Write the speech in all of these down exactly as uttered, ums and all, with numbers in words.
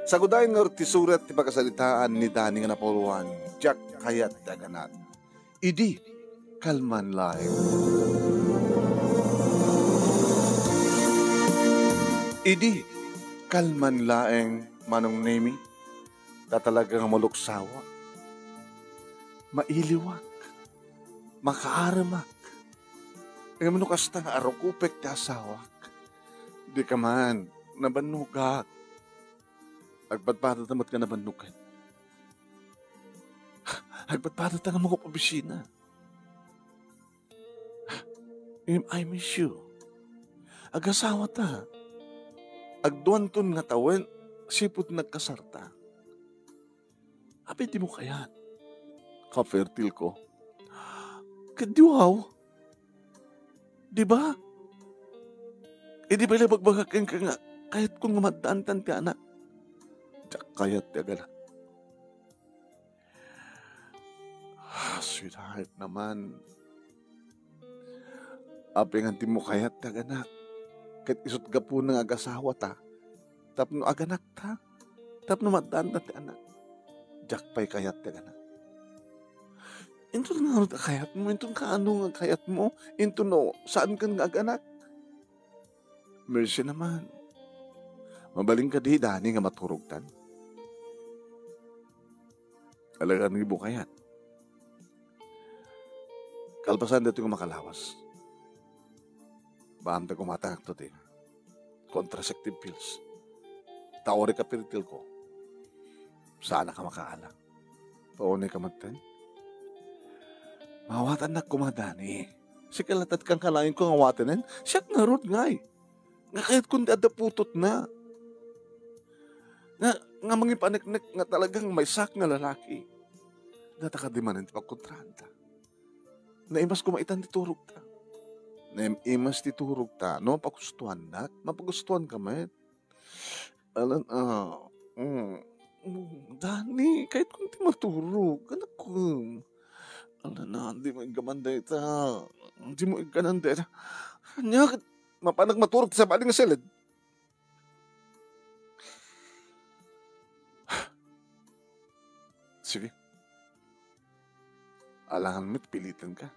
Sagudayen ngarud ti surat ti pakasaritaan ni Dani nga napauluan, "Diak kayat ti aganak." Idi, kalman laeng. Idi, kalman laeng, Manong Nemi, ta talaga nga maluksawak, mailiwak, makaaremak. Ngem no kasta nga arukupek ti asawak, dika man nabannogak. Agpadpadata met nga nabannogan. Agpadpadata nga mangup-obisina. Ngem I miss you. Agasawata. Agduanton nga tawen, sipud nagkasarta. Apay dimo kayat? Kafertil ko. Ket di wow. Di ba? Idi pay la ibagbagak kenka nga, kayatkon nga maaddaantan ti anak. Diak kayat ti aganak. Ah, sweetheart naman. Apay nga dimo kayat ti aganak? Ket isut' gapuna nga agasawata, tapno aganakta, tapno maaddaanta ti anak. Diak pay kayat ti aganak. Inton ngarud a kayatmo, inton kaano nga kayatmo, inton no, saankan nga aganak. Mercy naman. Mabalin kadi, Dani, nga maturogtan? Alagan ni bukayat. Kalpasan daytoy nga makalawas. Baam ta kumatangak to ti contraceptive pills. Ta uray kapertil ko, saanak a makaala. Paunay ka met ten? Maawatannak koma, Dani. Sika latta ti kankanayon ko nga awatenen. Siak ngarud ngay. Nga kayatkon ti adda putotna. Nga, nga mangipaneknek nga talagang maysak nga lalaki. Data kadi manen ti pagkontraanta. Naimas koma itan ti turogta. Naimas ti turogta. No, pagustuannak, mapagustuanka met. Alan, ah, mm, mm, Dani, kayatkon ti maturog. Anak ko. Alan, ah, di mo iggaman dayta. Di mo igganan dayta. Anya, mapanak maturog sa bali nga silid. Sige. Alangan met piliten ka.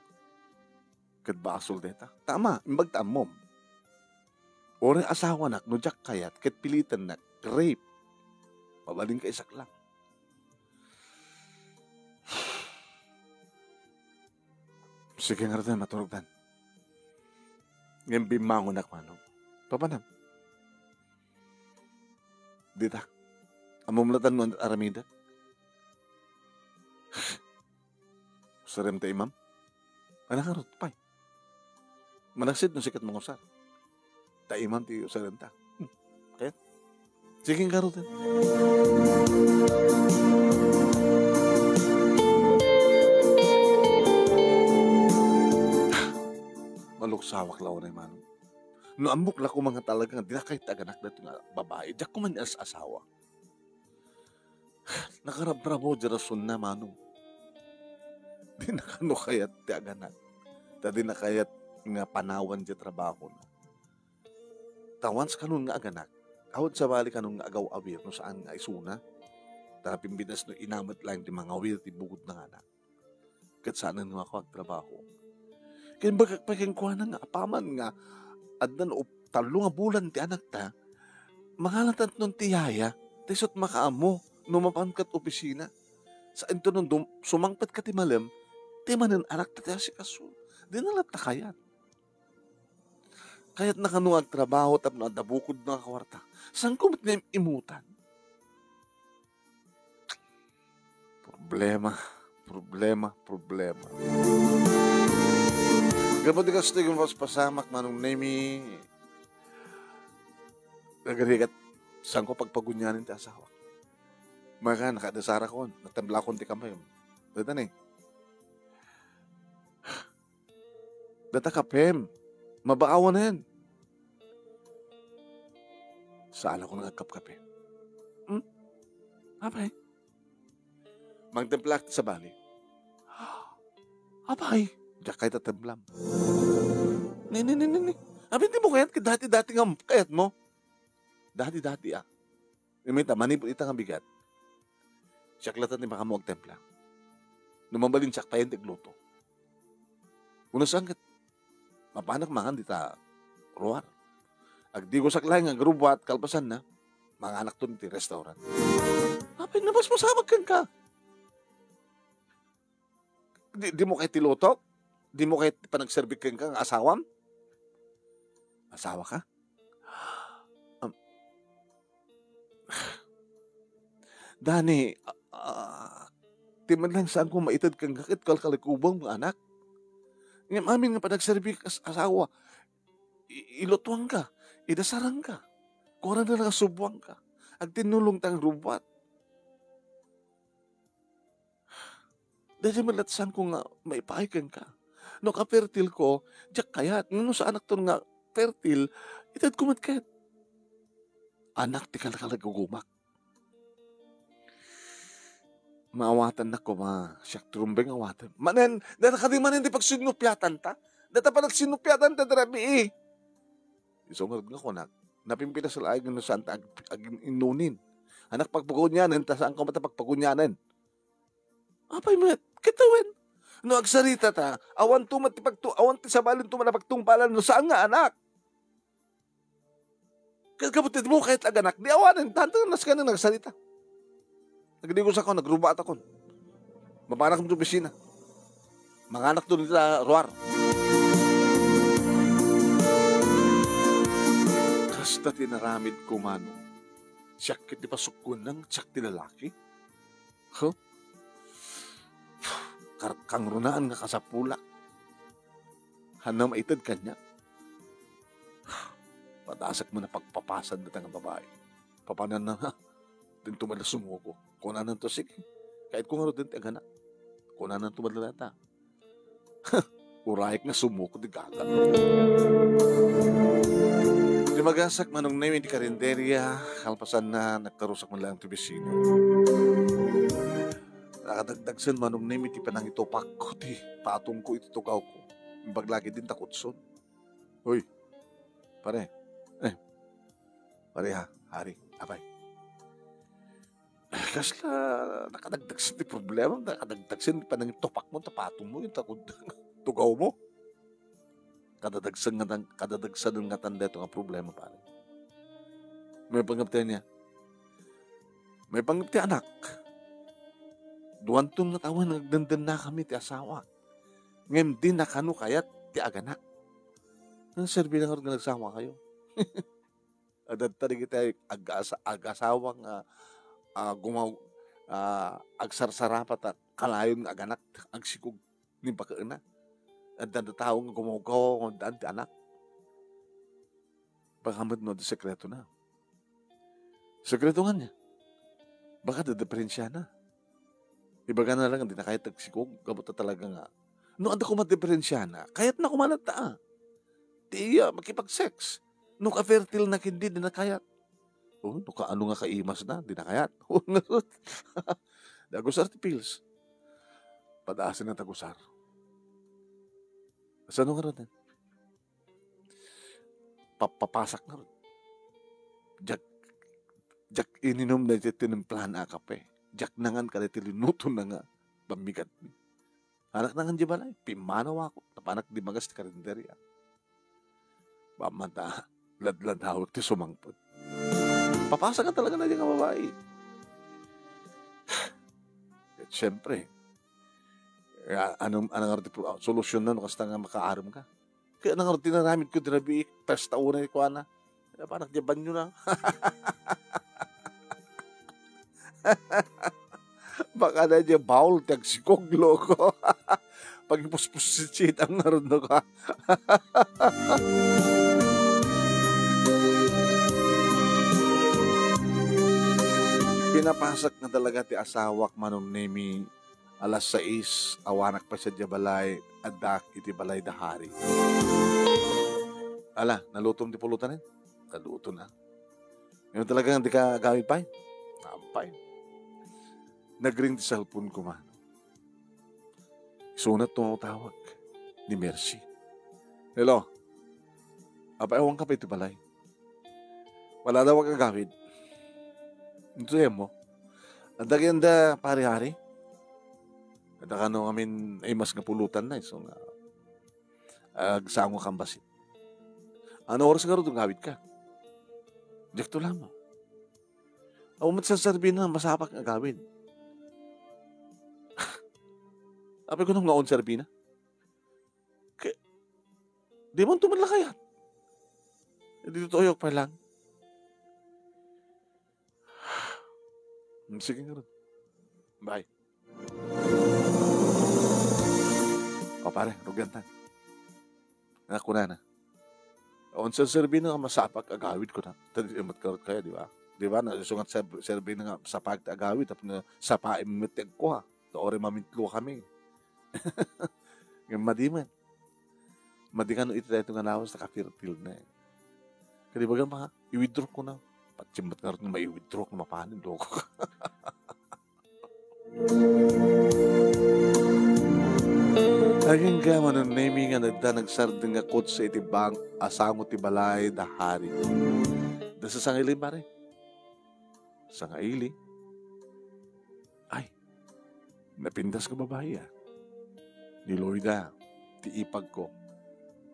Ket basol dayta. Tama, imbag ta ammom. Uray asawanak no diak kayat ket pilitennak, rape. Mabalin ka isaklang. Sige ngarud, maturogtan. Ngem bimmangonak manong. Papanam. Dita. Ammom latta no aramidek. Usarem ta imam? Anak ngarud, pay. Manaksid no sikat mangusar. Ta imam ti usarem ta. Hmm. Kayat? Sige, ngarud. Maluksawak la unay manong. No ammok la koma nga talaga nga di na kayat ti aganak daytoy nga babai, diak koma ni as-asawa. Nakarabrabo di rasonna, manong. Di na kano kayat ti aganak. Ta di na kayat nga panawan di trabahona. Ta once kanon nga aganak, awan sabali kanon nga agaw-awir no saan nga isuna. Ta napimpitas no ina met laeng ti mangawir ti bukodna nga anak. Ket saanen nga ako agtrabaho. Ket imbagak pay kenkuana nga apaman nga adda no tallo nga bulan ti anakta, mangalatantnon ti yaya, ta isu't makaammo no mapan ket opisina. Saanto no dum-, sumangpet ka ti malem, ti manen anakta ti asikaso. Di na latta kayat. Kayatna kano nga agtrabaho tapno adda bukodna nga kuarta. Saanko met nga im-imutan? Problema, problema, problema. Gapu ti kastoy, ket mapaspasamak, Manong Nemi. Nagarigat, saanko pagpagunyanen ti asawak. Maka, nakadasarakon, natemplakon ti kamay. Data ni. Data kapem. Mabaawanen. Saan ako nagkapkape? Hmm? Apay? Mangtemplak ti sabali. Apay? Diak kayat a templam. Ni, ni, ni, ni, ni. Apay, di mo kayat ket dati-dati nga kayatmo? Dati-dati, ah. Ngem ita, manipud ita nga bigat, siak latta ti makaammo agtimpla. No mabalin, siak pay ti agluto. Wenno saan ket, mapanak mangan dita ruar. Agdigosak laeng nga agrubbuat, kalpasanna, manganakton iti restaurant. Apay, napaspasamak kenka. Di, dimo kayat ti lutok? Dimo kayat ti panagserbi kenka nga asawam? Asawa ka? Am, Dani, ah, ah, ti man lang saanko maited kenka ket kalkalikubanmo nga anak. Ngem amin nga panagserbi kas-, asawa, i-, ilutuanka, idasaranka, kuarana nga subuanka, agtinnulongta nga rubbuat. Daydi met latta saanko nga maipaay kenka. No kafertilko, diak kayat. Ngem no saanakton nga fertile, itedko met ket. Anak ti kalkalikubanmo. Maawatannak koma, siak ti rumbeng awatem. Manen, data kadi manen ti pagsinnupiatanta. Data panagsinnupiatanta ti rabii. Isu ngarud nga kunak, napimpitas laeng no saanta ag-, ag-, innunin. Anak, pagpagunianen, ta saanka met a pagpagunianen. Apay met, ket wen. No agsaritata, awanto met ti pagtu-, awan ti sabalinto met a pagtungpalan no saan nga anak. Ket gapu ti dimo kayat aganak, di awanen, tanto nasken nga nagsarita. Nagdigosakon, nagrubbuatakon. Mapanakon ti opisina. Manganakton ita ruar. Kasta ti inaramidko, Manong. Siak ket ti pasukkuenna, siak ti lalaki. Huh? Kar-, kangrunaan nga kasapulak. Haanna maited kaniak. Padasek met a pagpapasan dayta nga babai. Papananna, ha? Dinto met la sumuko. Kunananto, sige. Kayatko ngarud ti aganak. Kunananto met la dayta. Urayek nga sumuko ti gaga. Dimagasak, Manong Nemi, ti karinderia, kalpasanna, nagtarusak man lang ti bisino. Nakadagdagsen, Manong Nemi, ti panangitupakko ti patongko iti tugawko. Imbag lagi din takutson. Hoy, pare. Eh, pare ha, Hari, apay. Kasla nakadagdagsen ti problema, nakadagdagsen ti panangitupakmo, tapatongmo, yung takod tugawmo. Kadadagsen nga tan-, kadadagsen nga tan dayto nga problema, pare. May panggap ti ania? May panggap ti anak. Duanton nga tawen nga agdendennakami ti asawa. Ngem di na kano kayat ti aganak. Nang serbi na nga nagsawa kayo. Adda dagiti ag-, asa-, ag-asawa nga, ah, gumaw-, ah, agsarsarapa ta kalayon nga aganak, agsikog ni bakeena. Adda tao nga gumawgaw, nga daan ti anak. Baka met no, di sekreto na. Sekreto nga niya. Baka da diferensya na. Ibaga na lang, di na kayat agsikog, gapu ta talaga nga. No, adda koma diferensya na, kayat na koma latta, ah. Ti iya, makipag-sex. No, ka-fertile na ket di, di na kayat. Oh, no, kaano nga kaimas na, di na kayat. Oh, ngarud. Dagusar ti pills. Padaasen na tagusar. Kasano nga ron? Papapasak ngarud. Diak, diak ininum daytoy tinimplana a kape. Diak nangan kadaytoy linuto na nga bammigatmi. Anak nangan di balay, pimmanawakon, napanak dimagas ti karinderia. Bamman ta, ladladawek ti sumangpet. Papasak nga talaga na nga babai. Ket siyempre, eh, anong, anong solusyon na no kasta nga makaarem ka? Kaya nang tinaramid ko ti rabii, pesta unay kuana. Kaya parang di banyo na. Baka na di bawal ti agsikog, loko. Pagipuspusit ang naruno ka. Pinapasak na talaga ti asawak, Manong Nemi. Alas sais, awanak pay sadiay balay, addak iti balay da Hari. Ala, nalutom ti pulutanen? Naluto na. Ngayon talaga nga di ka agawid pay? Ampay. Nagring ti cellphone ko man. Isunat tumawag ni Mercy. Hello. Apay, awan ka pa iti balay? Wala daw agawid. Ito yan mo. Adda kayanda, pare, hari? Adda kano ngamin ay mas nga pulutan na, isu nga agsango kan bassit. Ano oras nga rudong awid ka? Diak to lamang. Awan met serserbi na masapak nga agawid. Apay ko nung naon serbi na? Ke-, di mo tumalakayat. Di to tuyok pa lang. Hmm, sige nga ron. Bye. O pare, rugiantan. Nga kunana. Awan serserbi na nga masapak agawid ko na. Tadi, eh, matkarot kaya, di ba? Di ba? Na, isu nga serb-, serbi na nga sapak ti agawid, tapno sapaem met ti agkua. Ta uray mamintlo kami. Ngem madi met. Madi kano iti daytoy nga lawas, nakafertile na, eh. Kadi baga ma-, i-withdraw ko na. Patsimbat nga rin ma-withdraw ko, mapanin, loko ka. Agingga, Manong Nemi, nga adda nagsardeng nga kotse iti bang a sango ti balay da hari. Da sa sangaili, pare? Sangaili? Ay, napintas nga babai, ah. Ni Loida, ti ipag ko.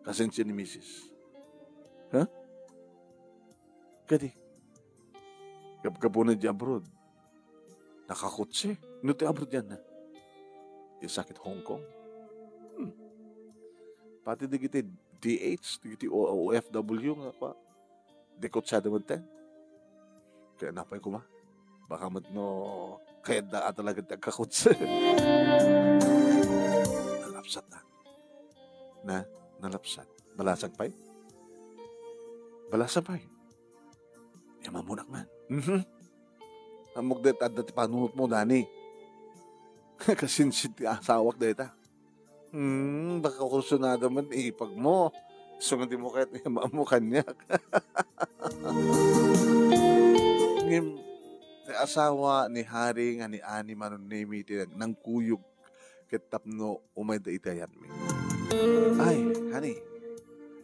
Kasensia ni misis. Ha? Kadi, gabgabuna di abroad. Nakakotse. No ti abroad yan, ha? Isakit Hong Kong. Hmm. Pati digiti D H, digiti O-, O F W nga pa. Di kotsada met ten. Kaya napay kuma. Baka met no, kaya da talaga ti agkakotse. Nalapsat na. Na, nalapsat. Balasang pay? Balasang pay? Yaman mo man. Mhm. Ammok dayta adda ti panunot mo, Dani. Kasinsin ti asawak dayta. Hmm, baka kursunada man ipag mo. So nga di mo kayat ni ama mo kaniak. Ngem, ti asawa ni Hari nga ni Ani Manong Nemi ti nag-, nangkuyog ket tapno umayda iti ayatmi. Ay, honey.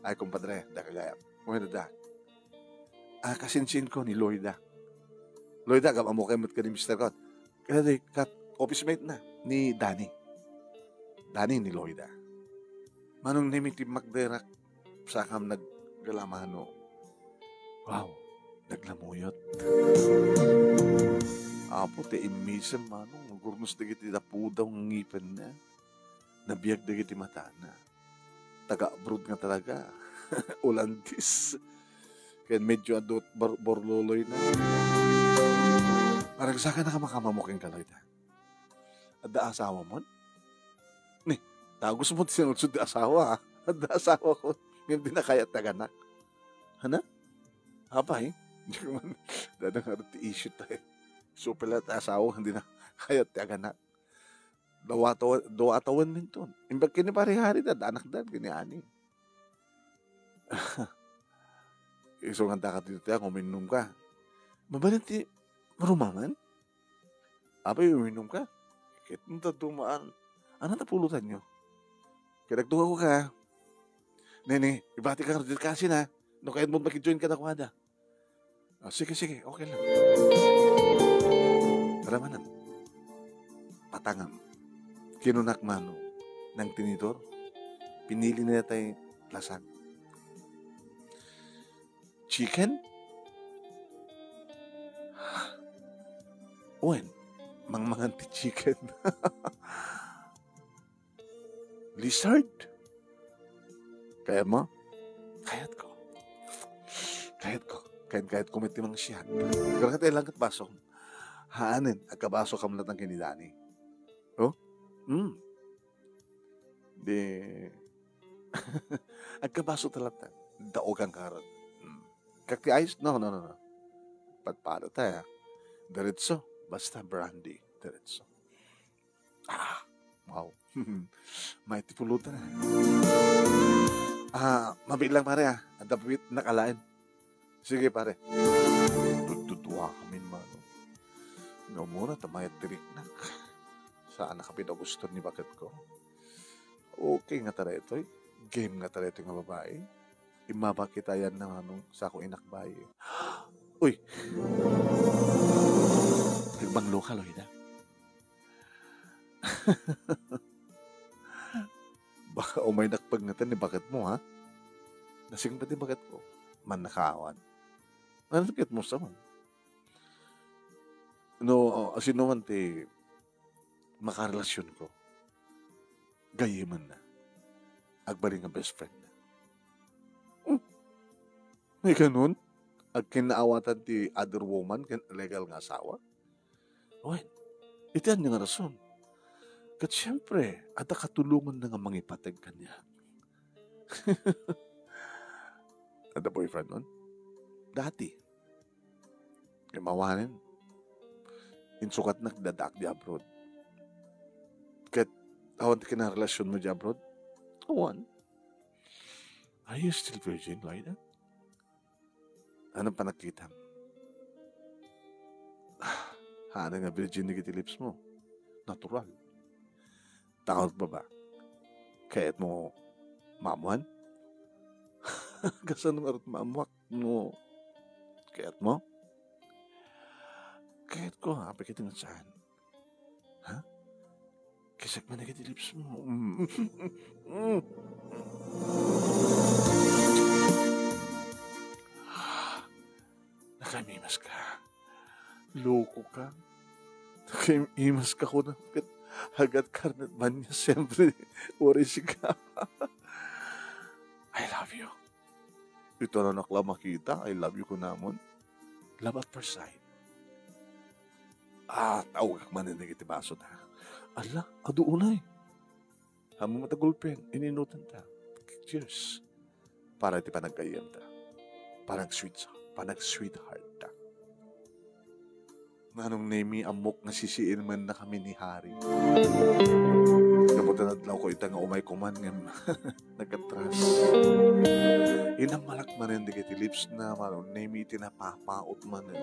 Ay, kumpadre, da kagayam. Umayda da. Ah, kasinsin ko ni Loida. Loida, agam-ammo kay met ken ni mister ko. Kaya di, kat, office mate na ni Danny. Danny ni Loida. Manong Nemi ti magderak, sakam naggalamano. Wow, naglamuyot. Apo, ti immisem, Manong, nagurnos dagiti dapudaw nga ngipenna. Nabiag dagiti matana. Taga-abroad nga talaga. Olandis. Ken medyo adu bor-, borloloy na. Parang saka nakamakamamuking kaloy ta. Adda asawa mo? Ni, tagus mo sinudsod ti asawa, ah. Adda asawa ko. Ngem di nakayat ti aganak. Hana? Apay? Di ko man, dadang nga ti issue tayo. So, pala ti asawa, hindi na kayat ti aganak. Dua taw-, dua a tawen minton. Imbag ken ni Pare Hari da, anak da, ken ni Ani. Isu nga daka dito, tiyan, uminom ka. Mabalin ti marumaman? Apay, uminom ka? Ket no ta dumaan, ano ta pulutan nyo? Kaya nagtunga ko ka. Nene, ibati ka nga kasi na. No kaya mo makijoin ka na kumada. Ah, sige, sige, okay lang. Ramanan. Patangam. Kinunak mano, nang tinidor, pinili na tay lasag. Chicken? Wen, mangmangan ti chicken. Lizard? Kaya mo? Kayat ko. Kayat ko. Kayat, kayat ko met ti mangsiat. Karakat ay langkat baso. Haanen, agkabaso ka man ken ni Dani. Oh? Hmm. Di, agkabaso talaga. Daogan ka ron. Hmm. Kak ti ice? No, no, no, no. Padpada tayo. Diretso. Basta brandy. Diretso. Ah, wow. May ti pulutan, ah. Ah, mabilang, pare, ah. Adda pit nakalain. Sige, pare. Tudtuduwa kami, mano. Nga umuna, ta mayat ti riknak. Saan na kapit Augusto ni baket ko? Okay nga taray itoy. Game nga taray itoy nga babae. Imabak kita yan na manong sa akong inakbay. Uy! Kaloy na. Baka umaynak pagngatan ni baketmo, ha? Nasingpet ti baketko. Mannakaawan. Ano ket mo sa man? No, asino man ti makarelasyonko? Gayyemna. Agbalin nga best friend na. Hmm. May ganun? Agkinnaawatan ti other woman ken illegal nga asawa? Wen, iti ania nga rason? Ket siempre, adda katulonganna nga mangipateg kaniak. Adda boyfriend on? Dati. Ngem awanen, insukatnak dadaak di abroad. Ket awan ti kinarelasyonmo di abroad? Awan. Are you still virgin, Loida? Ano panagkitam? Hana nga virgin dagiti lips mo. Natural. Takot ba ba? Kayat mo maamuan? Kasano nga rut maamuak no kayat mo? Kayat ko, ha? Pagkita nga saan? Ha? Kisak man dagiti lips mo. Mm. Mm. Nakamimas ka. Loko ka. Nakamimas ka ko na. Ket hagat karnet banya, siyempre, worry ka. I love you. Ito na nakla makita, I love you ko namon. Love at first sight. Ah, taugak man dagiti baso ta. Ala, adu unay. Hamu matagulpen, ininutan ta. Cheers. Para iti panaggayyem ta. Panag-sweet, panag-sweetheart ta. Manong Nemi, ammok nga sisiin man na kami ni Hari. Kabutan adlaw ko ita nga umay kuman ngem nagkatras. Inammalak manen dagiti lips na, Manong Nemi, iti napapaot manen.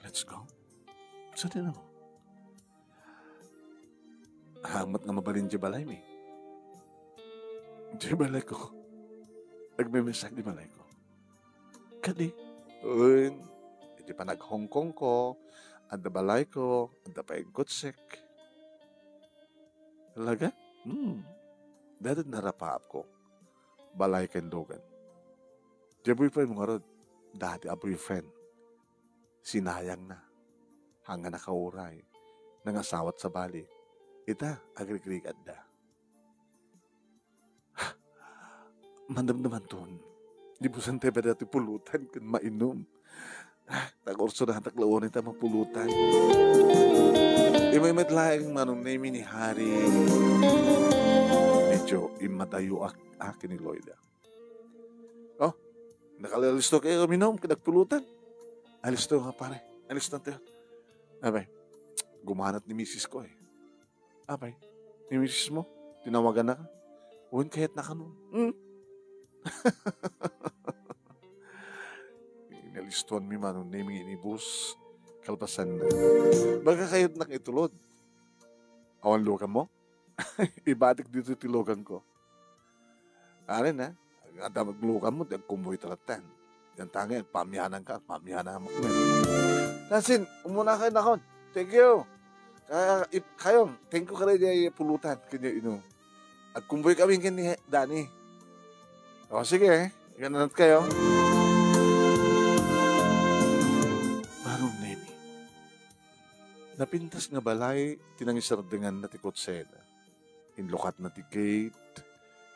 Let's go. Sa din ako. Hamat nga mabalin di balay mi. Di balay ko. Nagmimisak di balay ko. Kadi, un, iti panag-Hong Kong ko, adda balay ko, adda pay kotsek. Talaga? Hmm. Dati narapaap ko. Balay ken Logan. Di boyfriend mo ngarud. Dati a boyfriend. Sinayang na. Hanga nakauray. Nangasawat sa bali. Ita, agrigrig adda. Madamdamanton. Di busan tayo ba dati pulutan ken mainom? Ah, tagursunahan tak lawan ita mapulutan. Imay met laeng Manong Nemi ni Hari. Medyo imadayo ak, akin ni Loida. Oh, nakalisto kayo minum, kadagpulutan. Alisto nga pare. Alisto tayo. Abay, gumanat ni misis ko eh. Apay, ni misis mo, tinawagan na ka? Wen kayat na kano? Hmm? Inalistuan mi Manong Nemi inibus, kalpasan na. Baga kayat na kaitulod. Awan lugan mo? Ibatik dito ti lugan ko. Ano na? Ang lugan mo, di agkumboy talatan. Yan tangay, pamianan ka, pamianan mo. Nasin, umuna kayo nakon. Thank you. Kaya, ip, kayo, thank you kayo di pulutan. Kanya ino. Agkumboy kami ken ni Dani. O, sige. Ganun kayo. Manong Nemi. Napintas nga balay, tinangisardengan na ti kotsena. Inlukatna ti gate,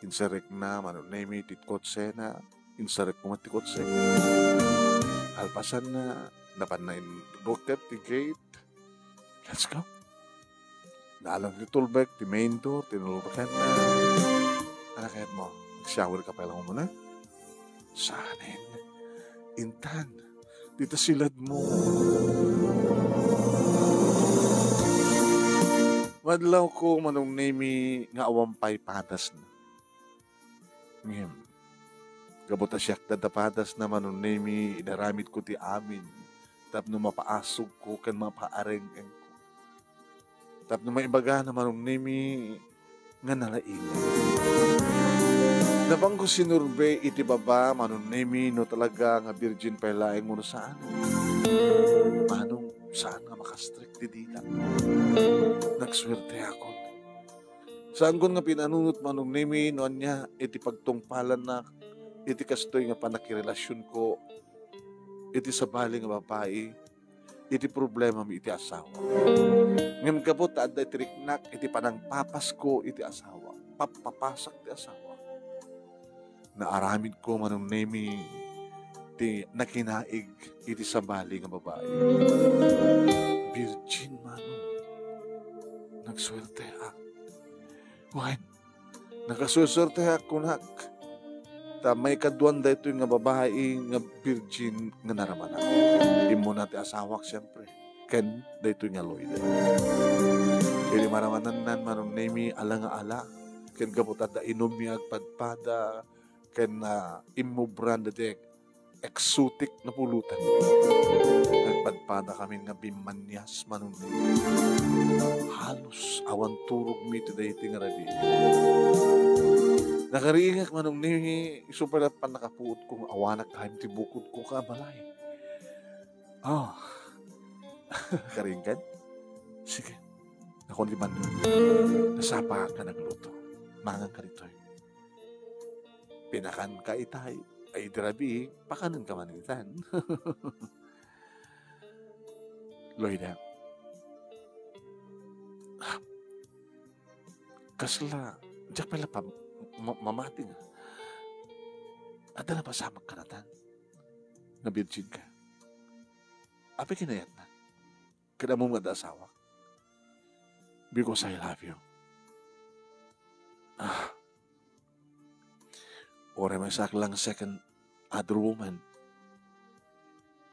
inserrekna, Manong Nemi, ti kotsena, inserrek koma ti kotse. Kalpasanna, napanna inruktep ti gate. Let's go. Naalang ti tulbek, ti main door, tinulbekanna. Ano kayat mo? Mag-shower ka pa lang muna? Sanen? Intan, dita silad mo. Madlaw ko Manong Nemi nga awan pay padasna. Ngem, gapu ta siak dadapadas na Manong Nemi, inaramid ko ti amin tapno mapaasog ko ken mapaareng-eng ko. Tapno maibaga na Manong Nemi nga nalaing. Napan ko sinurbe iti baba Manong Nemi no talaga nga virgin pay laeng wenno saan. astrek ti dila. Nagsuerteakon. Saankon nga pinanunot, Manong Nemi, no ania iti pagtungpalanna iti kastoy nga pannakirelasionko iti sabali nga babai iti problemami iti asawa. Ngem gapu ta adda iti riknak iti panangpapasko iti asawa, pappapasak ti asawa, naaramidko, Manong Nemi, ti nakinaig iti sabali nga babai. Virgin, Manong. Nagsuerteak. Wen, nakasuersuerteak, kunak. Ta maikaduan daytoy nga babai nga virgin nga naramanak. Immuna ti asawak, siempre, ken daytoy nga Loida. Idi maramanannan, Manong Nemi, ala nga ala, ken gapu ta adda inummi nga agpadpada, ken, ah, immubran daytoy exotic nga pulutan. Nagpadpada kami nga bimmanias, Manong Nemi. Halos awan turogmi iti daytoy nga rabii. Nakariingak, Manong Nemi, isu pay la pannakapuotko nga awanak gayam ti bukodko ken balay. Ah. Kariingkan? Sige. Ako ni Manong. Nasapaak nga nagluto. Manganka ditoy. Pinakanka itay. Ay, idi rabii, pakanenka man itan. Loida. Kasla, diak pay la pam-, ma-, mamati nga. Adda napasamak kanatan. Nga virgin ka. Apay kinayatna? Ket ammom nga adda asawak. Because I love you. Ah. Uray maysaak lang second other woman.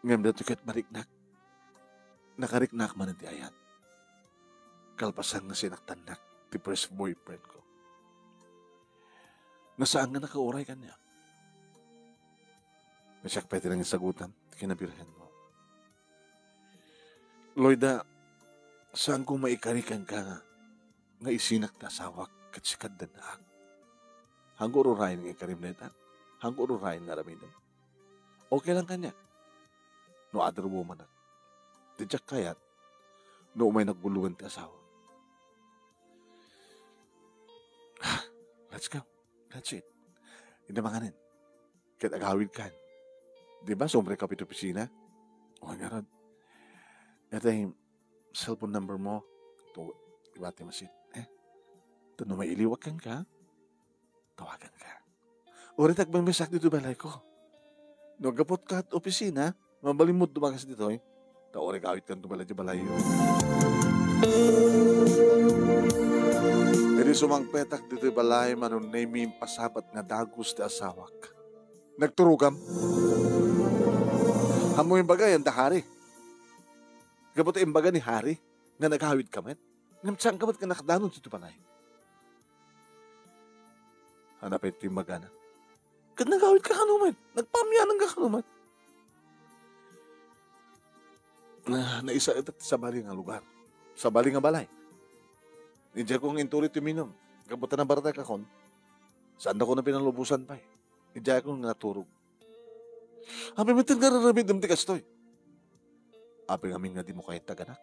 Ngem daytoy ket mariknak. Nakariknak man iti ayat. Kalpasan nga sinaktannak ti first boyfriend ko. Nga saan nga nakauray kaniak. Nga siak pay ti nangisagutam ti kinabirhen mo. Loida, saan ko maikari kenka nga, nga isinak ti asawak ket sika ti dannaak. Haanko ururayen nga ikarim dayta? Haanko ururayen nga aramidem? Okay lang kaniak no other woman-ak. Ti diak kayat no umay nagguloen ti asawa. Let's go. That's it. Ida manganen. Ket agawid kan. Di ba, sumrek ka iti opisina? O, ngarud. Iti cellphone number mo. To, ibati mo sit. Eh, ta no mailiwak kenka, tawagan ka. Uray ta agmemesa ditoy balayko. No aggaputka iti opisina, mabalinmo dumagas ditoy. Ta uray agawid kan iti balay, iti balayyo. Idi sumangpetak ditoy balay, Manong Nemi, impasabat nga dagus ti asawak. Nagturogam. Ammom imbaga, yan da Hari. Gapu ta imbaga ni Hari nga nagawid ka met. Ngem saan ka met nga nakadanon ditoy balay? Hanap iti imbagana. Ket nagawid ka kano met? Nagpaamianan ka kano met? Na, naisaetak ti sabali nga lugar. Sabali nga balay. Idiay ko nga inturi ti uminum. Gapu ta nabartek akon. Saandakon a pinalubosan pay. Idiay ko nga naturog. Apay met nga ar-aramidem ti kastoy? Apay ngamin nga dimo kayat ti aganak?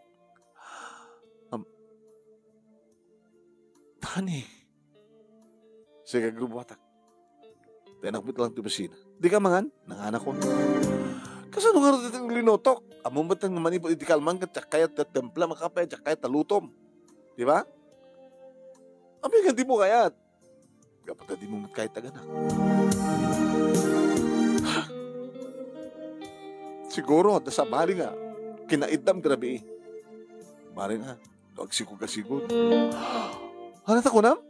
Am-, Honey. Sige, agrubuatak. Ti anak met lang ti opisina. Di ka mangan? Nanganakon. Kasano nga rito ti linutok? Ammom met nga manipud iti kalman ket diak kayat ti timpla, makapay, diak kayat ti lutom. Di ba? Apay nga dimo kayat? Gapu ta dimo met kayat ti aganak. Siguro, adda sabali nga kinaiddam ti rabii. Bareng, ah, no agsigud-sigud. Ano ta kunam?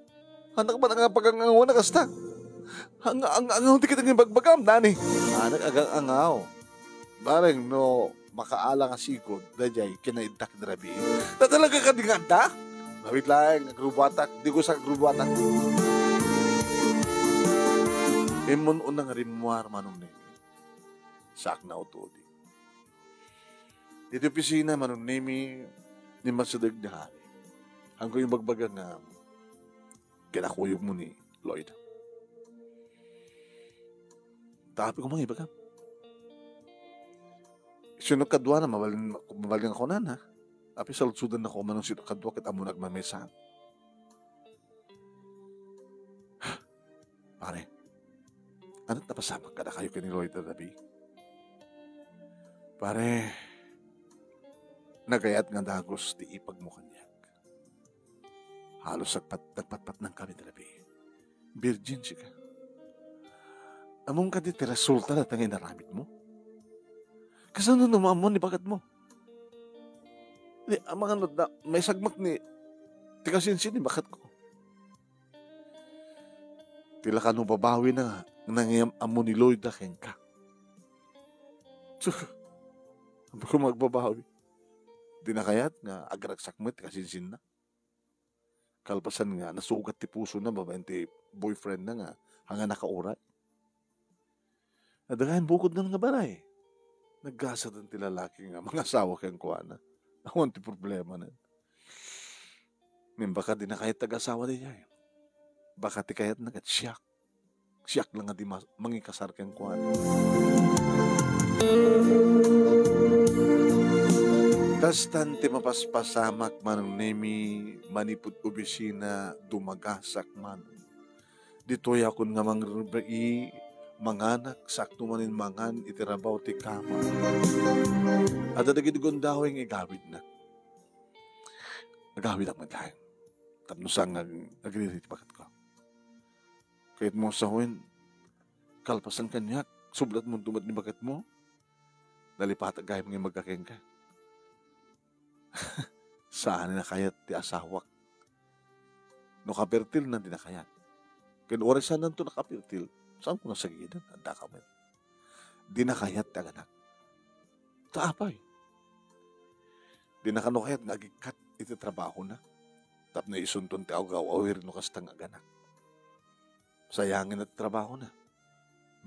Anak ba nga pagangangawan na kasta? Ang, ang, ang, ang, ti kita nga bagbagam, Dani. Anak agang angaw. Bareng no makaala nga sigud, dayjay kinaiddak ti rabii. Ta talaga kadi nga adda? Awit laeng, agrubuatak, di ko sa agrubuatak. Immun unang rimmuar, Manong Nemi. Saak na utudi. Iti opisina, Manong Nemi, ni Masideg ni Hari. Hangko yung bagbaga nga kinakuyog mo ni Lloyd. Tapi ko mangibaga. Sino kaduana, mabalin, mabalin ako na, ha? Apay, saludsodennaka man no sino kadua ket ammon agmaymaysa. Pare, ania ti napasamak kadakayo ken ni Lloyd a rabii? Pare, nagayat nga dagus ti ipagmo kaniak. Halos agpat-, nagpatpatnangkami ti rabii. Virgin sika. Ammom kadi ti resulta dayta nga inaramidmo? Kasano no maammoan ni baketmo? Di, amangan da, maisagmak ni ti kasinsin ni baketko. Ti la kano babawina nga nangiyam-ammo ni Lloyd a kenka. Sus, ammok a magbabawi. Dina kayat nga agragsak met ti kasinsinna. Kalpasan nga nasugat ti pusona babaen ti boyfriendna nga haan nga nakauray. Adda kayan bukodna nga balay. Naggasaden ti lalaki nga mangasawa kenkuana. Awan ti problemanen. Ngem baka dina kayat ti agasawa daydiay. Baka ti kayatna ket siak. Siak la nga di ma-, mangikasar kenkuana. Kastan ti mapaspasamak, Manong Nemi, manipud obisina, dumagasak man. Ditoy akon nga mangrebii, manganak, sakto manen mangan iti rabaw ti kama. Adda dagiti gundaway nga igawidna. Agawidak met laeng. Tapno saan nga ag-, agriri ti baketko. Kayatmo a sawen, kalpasan kaniak, sublatmo met ni baketmo, nalipatak gayam nga immagka kenka. Saanen a kayat ti asawak. No kapertilna ti nakayat. Ken uray saannanto nakapertil, saanko a sagiden, addaka met. Dina kayat ti aganak. Ta apay? Dina kano kayat nga agikkat iti trabahona tapno isunton ti agaw-awir no kasta nga aganak. Sayangenna ti trabahona.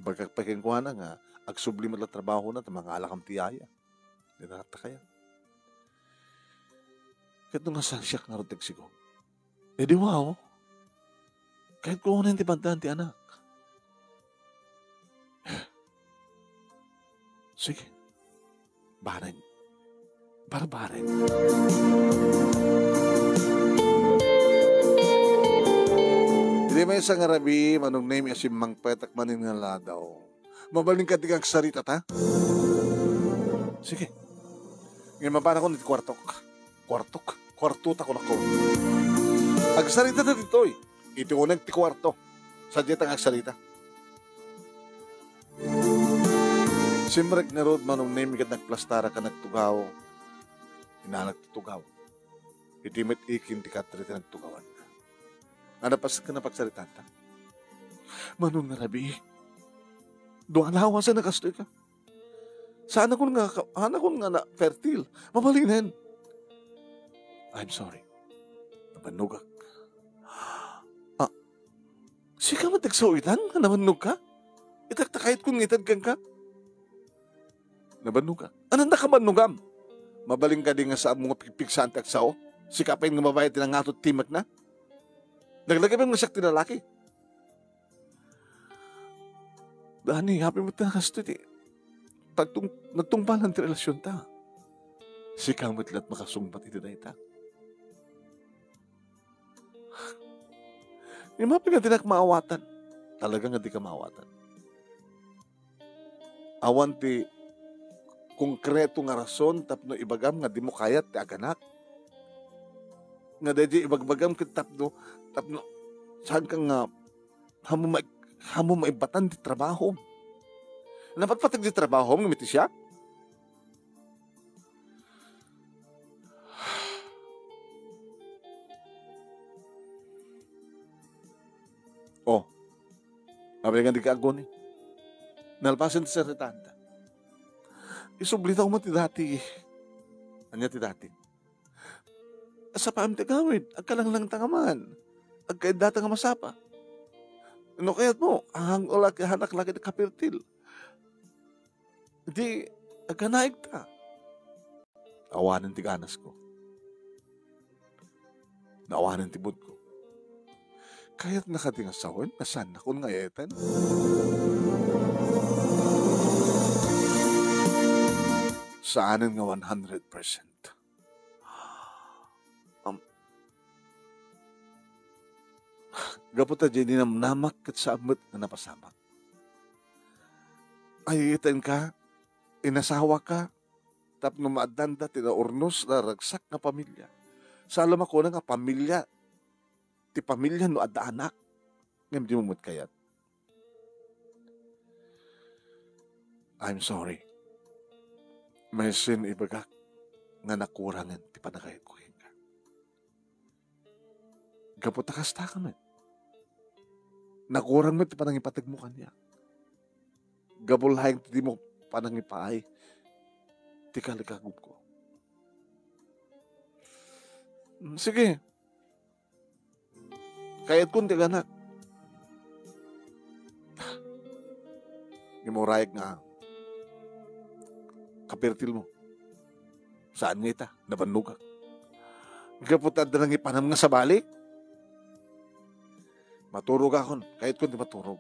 Imbagak pay kenkuana nga agsubli met la trabahona ta mangalakam ti yaya. Dina kayat. Ket no nga saan, siak ngarud ti agsigom. E di wow. Kayatko unay ti bantayan ti anak. Sige. Bareng. Barbareng. Idi maysa nga rabii, Manong Nemi, a simmangpetak manen nga aldaw. Mabalin kadi nga agsarita ta? Sige. Ngem mapanakon iti kuartok. Kuartok? Kuartota, kunakon. Agsarita ta ditoy. Iti uneg ti kuarto. Sadiay ta nga agsarita. Simrek ngarud, Manong Nemi, ket nagplastarak a nagtugaw. Inanak ti tugaw. Iti met ikin ti katri ti nagtugawan. Nga napas-, nga napagsaritaanta. Manong nga rabii, dua lawasen a kastoy ka. Saanakon nga ka-, saanakon nga na-, fertile. Mabalinen. I'm sorry. Nabannogak. Ah, sika met ti agsao itan nga nabannogka? Itak ta kayatkon nga ited kenka. Nabannogak. Ananda ka bannogam? Mabalin kadi nga saanmo nga pigpigsaan ti agsao? Sika pay nga babai ti nangato ti timekna? Naglagipem nga siak ti lalaki. Dani, apay met nga kastoy ti tagtung-, nagtungpalan ti relasionta. Sika met la't makasungbat iti dayta. Ngem apay nga dinak maawatan? Talaga nga dika maawatan. Awan ti konkreto nga rason tapno ibagam nga dimo kayat ti aganak. Nga daydi ibagbagam ket tapno, tapno saanka nga, haanmo mai-, haanmo maibbatan ti trabahom. Napatpateg ti trabahom ngem iti siak? Oh, apay nga dika aguni? Nalpasen ti saritaanta. Isublitaw met ti dati. Ania ti dati? Sapaem ti agawid, agkalanglangta nga man. Agkaiddata nga masapa. No kayatmo, hang-, laki-, hanak laki ti kapirtil. Di, agkanaigta. Awanen ti ganasko. Naawanen ti budko. Kayatna kadi nga sawen, nasaannakon nga eten? Saanen nga one hundred percent. Gapu ta diay ninamnamak ket saan met nga napasamak. Ay, itan ka, inasawaka, tapno maaddanda ti naurnos, naragsak nga pamilia. Sa alam a kuna nga pamilia, ti pamilia no adda anak, ngem dimo met kayat. I'm sorry. Maysa ibagak nga nakurangen ti panagayatko kenka. Gapu ta kasta ka met. Nakurang met ti panangipategmo kaniak. Gapu laeng ti dimo panangipaay ti kalikagumko. Mm, sige. Kayatkon ti anak. Imurayek nga kapirtil mo. Saan nga ita? Nabannogak. Gapu ta adda nangipanam nga sabali? Maturogakon. Kayatkon ti maturog.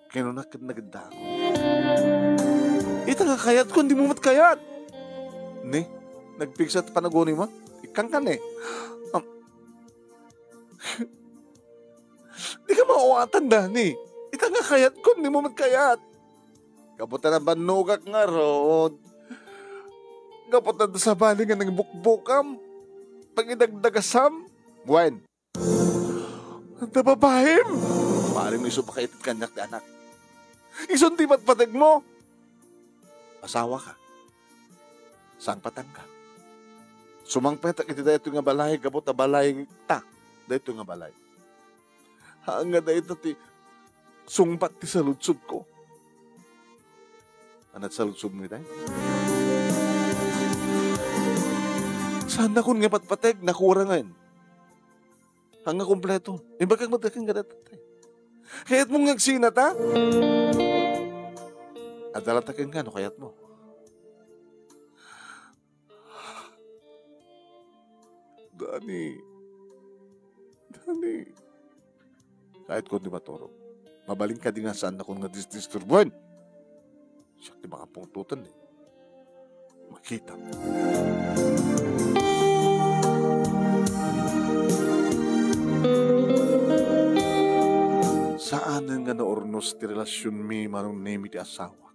Kinuna ket nageddaak. Ita nga kayatkon, dimo met kayat. Ni, nagpigsa ti panaguni mo. Ikkan ka ni. Am-, Di ka maawatan, Dani. Ita nga kayatkon, dimo met kayat. Gapu ta nabannogak ngarud. Gapu ta adda sabali nga nangbukbokam. Pangidagdagasam. Wen. Adda babaim. Marim isu pakaited kaniak ti anak. Isun ti patpategmo. Asawa ka. Sangpatan ka. Sumangpetak iti daytoy nga balay, gapu ta balay ta daytoy nga balay. Haan nga dayta ti sungbat ti saludsodko. Anat saludsodmo itay? Saannakon nga patpateg, nakurangen. Haan nga kompleto. Imbagak met kenka dayta. Kayatmo nga agsinata? Adda latta kenka no kayatmo. Dani. Dani. Kayatkon ti maturog. Mabalin kadi nga saannakon nga disdisturbuen. Siak ti makapungtoten, eh. Makita. Saanen nga naurnos ti relasionmi, Manong Nemi, ti asawa.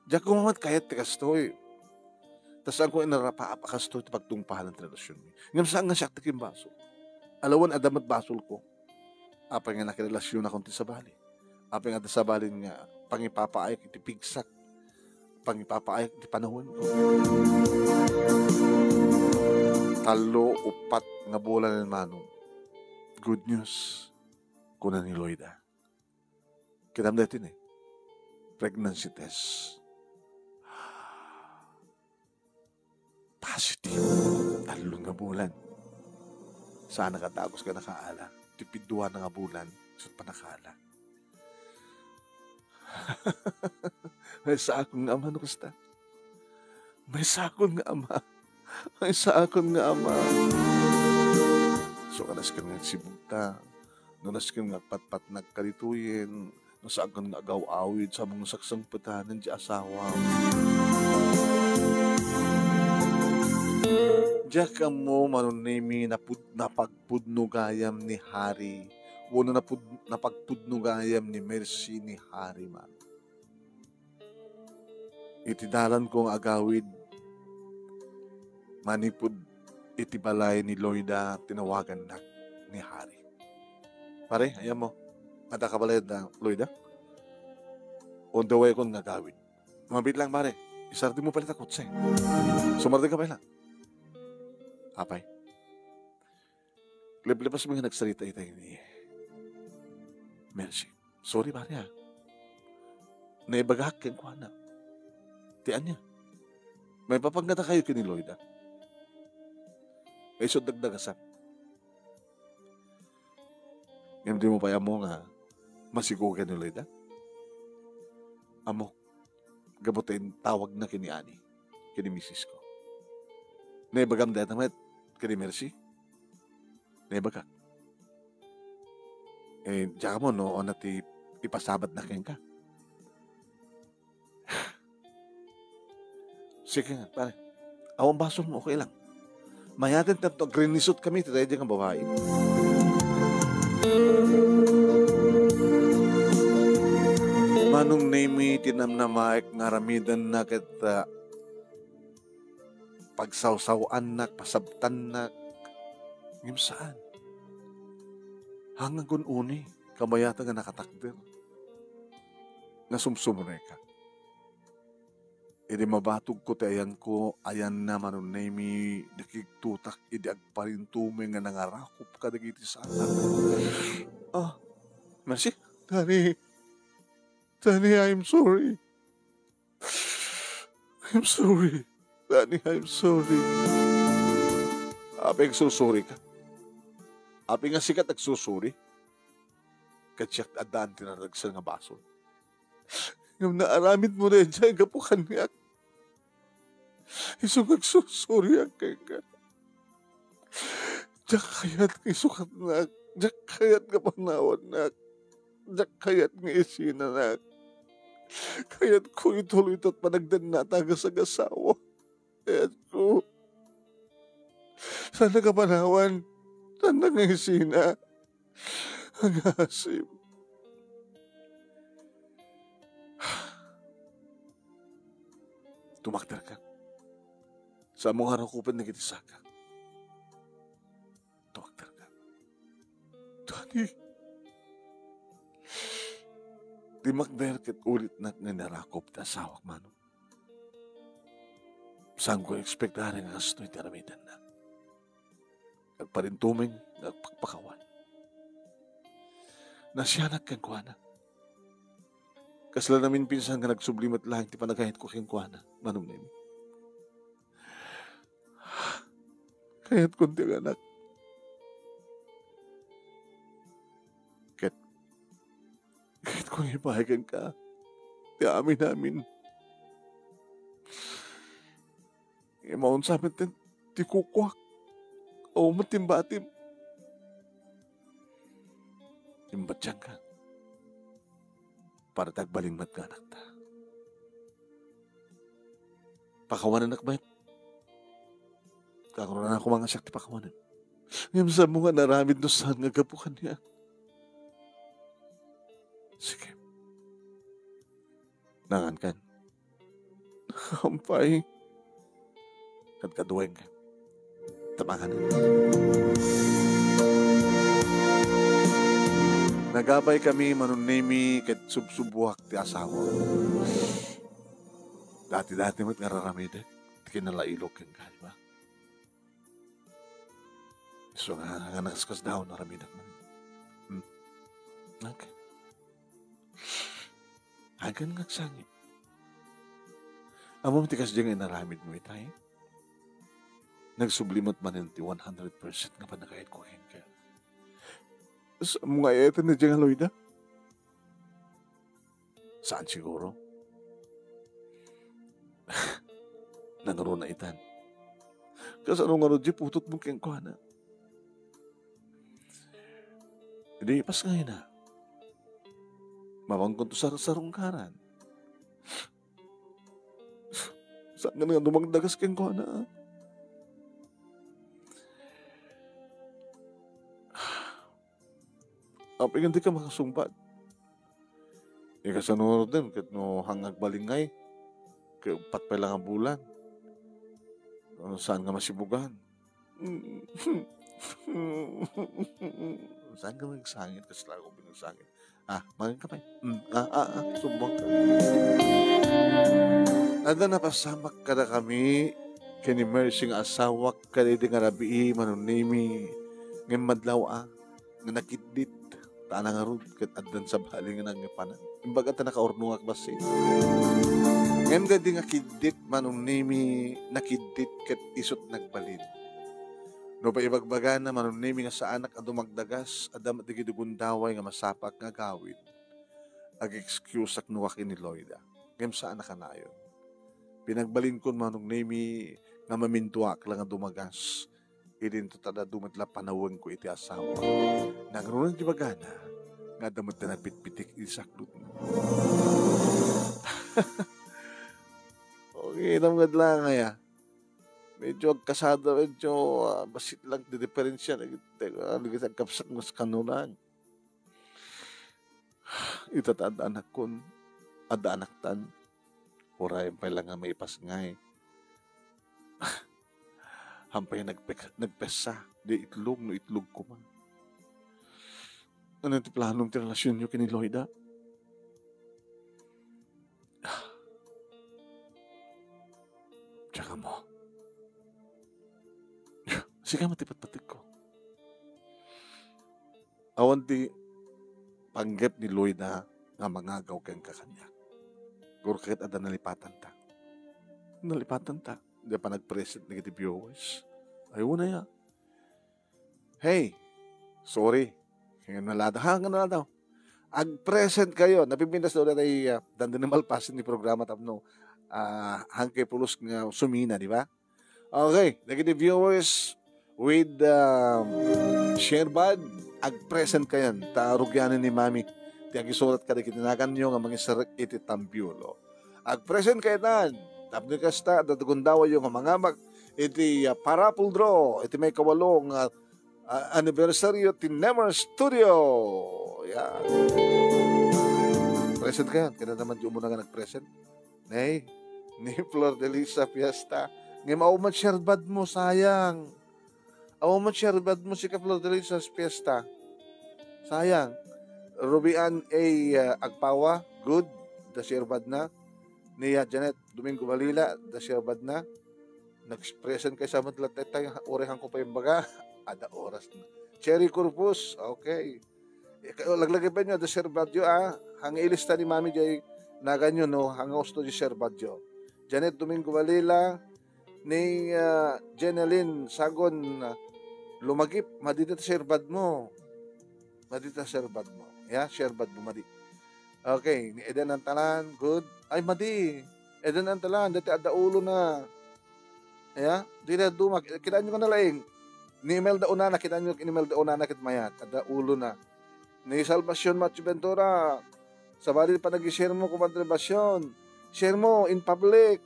Diak koma met kayat ti kastoy. Ta saanko inarapaap a kastoy ti pagtungpalan ti relasionmi. Ngem saan nga siak ti kimbasol. Alawen adda met basolko. Apay nga nakirelasionakon ti sabali? Apay nga adda sabalin nga pangipapaayek iti pigsak? Pangipapaayek iti panawenko? Tallo, uppat nga bulan, Manong. Good news, kuna ni Loida. Kitaem daytoy ni pregnancy test. Positive. Tallo nga bulan. Saan a dagus nga nakaala. Ti pidua nga bulan, isu ti pannakaala. Maysaakon nga ama no kasta. Maysaakon nga ama. Maysaakon nga ama. So, kanas ka nga agsibugta. No nasken nga agpatpatnag kaditoyen, no saankan nga agaw-awid sa mga saksangpetanen ti asawa. Diak ammo, Manong Nemi, napud-, napagpudno gayam ni Harry, wenno napud-, napagpudno gayam ni Mercy ni Harry man. Iti dalanko nga agawid, manipud iti balay ni Loida, tinawagannak ni Harry. Pare, ayan mo. Adda ka balay da Loida? On the way kon nga agawid. Mabit lang, pare. Isardengmo pay la ta kotse. Sumardeng ka pay la. Apay. Leblebas mi nga nagsarita itay ni Mercy. Sorry, pare, ah. Naibagak kenkuana. Ti ania? Maipapanggata kayo ken ni Loida. Ay, so dagdagasak. Ngem di mo pay ammo nga masigo ken ni Loida? Ammo, gapu ta intawagna ken ni Ani, ken ni misis ko. Naibagam dayta met ken ni Mercy? Naibagak. Eh, diak ammo no, no ti ipasabatna kenka. Sige nga, pare. Awan basolmo, okay lang. Mayaten tanto agrinisot kami, ti daydi nga babai. Manong Nemi ti namnamaek nga aramidenna ket, ah, pagsawsaw-annak, pasabtannak. Ngem saan. Hanggang kun uni, kabayatan nga nakatakder. Nga sumsumreka. Idi mabatogko ti ayanko, ayanna, Manong Nemi, nakigtotak idi agparintumeng nga nangarakop kadagiti sala. Ah, Mercy? Danny, Danny, I'm sorry. I'm sorry. Danny, I'm sorry. Apay agsusurika? Apay nga sika ti agsusuri? Ket siak ti addaan ti naragsen nga basol. Ngem naaramidmo daydiay gapu kaniak. Isu nga agsursuriak kenka. Diak kayat nga isukatnak. Diak kayat nga panawannak. Diak kayat nga isinanak. Kayatko ituloy ti panagdannata nga agasagasawa. Kayatko. Saannak a panawan. Saannak nga isina. Agasem. Tumakderka. Saanmo nga rakupen dagiti saka. Tumakderka. Danny. Timakder ket ulitnak nga narakop ti asawak, Manong. Saanko nga ekspektaren nga kastoy ti aramidenna. Agparintumeng nga agpakpakawan. Nasianak kenkuana. Kasla naminpinsan nga nagsubli met laeng ti panagayatko kenkuana, Manong Nemi. Kayatkon ti anak. Ket, kayatkon nga ipaay kenka ti amin-amin. Imaunsa met ti, ti kukuak. Awan met ti batim. Imbatianka. Para ti agbalin met nga anakta. Pakawanennak met. Kangrunanak koma nga siak ti pakawanen. Ngem saanmo nga naramid no saan nga gapu kaniak. Sige. Nangankan. Ampay. Kadkaduaenka. Tabangan. Nagabay kami, Manong Nemi, ket subsubuak ti asawa. Dati-dati met nga raramidek ti kinalailog ken kaiba. Isu nga, nga nakaskasdaaw, naramidek man. Hmm. Okay. Agan nga agsangit. Ammom ti kasdiay nga inaramidmo itay? Nagsubli met manen ti one hundred percent nga panagayatko kenka. Saanmo nga ay-ayaten daydiay nga Loida? Saan siguro? Nangruna itan. Kasano ngarud diay putotmo kenkuana? Idi ipasngayna. Mapankonto sarsarungkaran. Saan nga dumagdagas kenkuana? Apay nga dika makasungbat? Ikasano ngaruden ket no hang agbalin ngay, ket uppat pay la nga bulan. Saan nga masibugan? Saan ka magsangit? Kasla ako pinagsangit. Ah, magan ka pay. Mm, ah, ah, ah, subong ka. Adda napasamak kadakami ken ni Mercy nga asawak kadaydi nga rabii, Manong Nemi, ngem madlaw a nga nakiddit. Ta nangarud ket addan sabali nga nangipanan. Imbaga ta nakaurnongak bassit. Ngem daydi nga kiddit, Manong Nemi, nakiddit ket isut' nagbalin. No pay ibagbagana, Manong Nemi, nga saanak a dumagdagas, adda met dagiti gundaway nga masapaak nga agawid. Ag-excuseak no kua ken ni Loida. Ngem saan a kanayon. Pinagbalinkon, Manong Nemi, nga mamintuaak la nga dumagas. Idinto ta adu met la panawenko iti asawa. Nangruna ti bagana, nga adda met ti napitpitik iti saklotna. Okay, inam nga adlaw nga ya. Medyo agkasada, medyo, ah, bassit lang ti diferensya. Nag-, nag-, agkapsat mas kanunan. Ita ta adda anakkon, Adda anaktan. Uray pay la nga maipasngay. Hampay nagpek-, nagpessa, di itlog no itlog koma. Ano ti planom ti relasyonyo ken ni Loida? Diak ammo. Sika met ti patpategko. Awan ti panggep ni Loida nga mangagaw kenka kaniak. Guro ket adda nalipatanta. Nalipatanta. Di pa nag-present dagiti viewers. Ay, una ya. Hey, sorry. Ngayon na lang daw. Ha, ngayon na lang daw. Ag-present kayo. Napipintas daw na tayo, ah, dandun na malpasin ni programa tapno, ah, hangkay pulos nga sumina, di ba? Okay, dagiti viewers with, um, share bad, ag-present kayan, ta rugianan ni Mami, ti agisurat kadagiti naganyo nga mangisarek iti tampiolo. Ag-present kayan, tapno kasta, dadugundawayo nga mangamak iti, uh, parapol draw, iti may kawalo nga, uh, anibersaryo ti Nemer Studio. Yan. Present kayan, kaya naman di umuna nga nag-present. Nay, ni Flor de Lisa Fiesta. Ngem awan met share bad mo, sayang. Awan met share bad mo, sika Flor de Lisa Fiesta. Sayang. Ruby Ann A, uh, Agpawa, good. Da share bad na. Ni, uh, Janet Domingo Balila, da share bad na. Nag-present kay sa met latta tayo, uray hangko pa imbaga. Adda oras na. Cherry Corpus, okay. Ika-, laglagipennyo, adda share badyo, ah. Hang ilista ni Mami jay naganyo, no? Hang gusto jay share badyo. Janet Domingo Valila, ni, ah, Jeneline Sagon, ah, Lumagip, madi ta share bad mo. Madi ta share bad mo. Ya, share bad mo, madi. Okay, ni Eden Antalan, good. Ay, madi. Eden Antalan, dati adda ulo na. Ya, di na duma. Kitaan nyo ka na laing. Ni Imelda Onana, kitaan nyo, ni Imelda Onana ket mayat. Adda ulo na. Ni Salvacion Matthew Ventura, sabali panagsishare mo, Compadre Basion. Share mo in public.